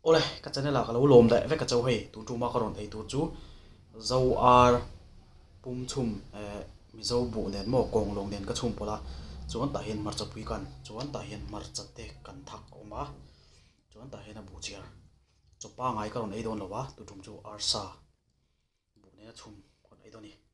Awle, ka channel ah ka lo lawm daih vek a cho hei, tun tuma ka rawn ei tur chu Zo ar pum chhum eh Mizo buh nen maw kawng lawng nen ka chhum pawlh a, chuan tah hian hmarcha pui kan, chuan tah hian hmarcha te kan thak a awm a, chuan tah hian a buh chhiar chaw pangai ka rawn ei dawn lo a, tun tum chu arsa buh nena chhum ka rawn ei dawn a ni.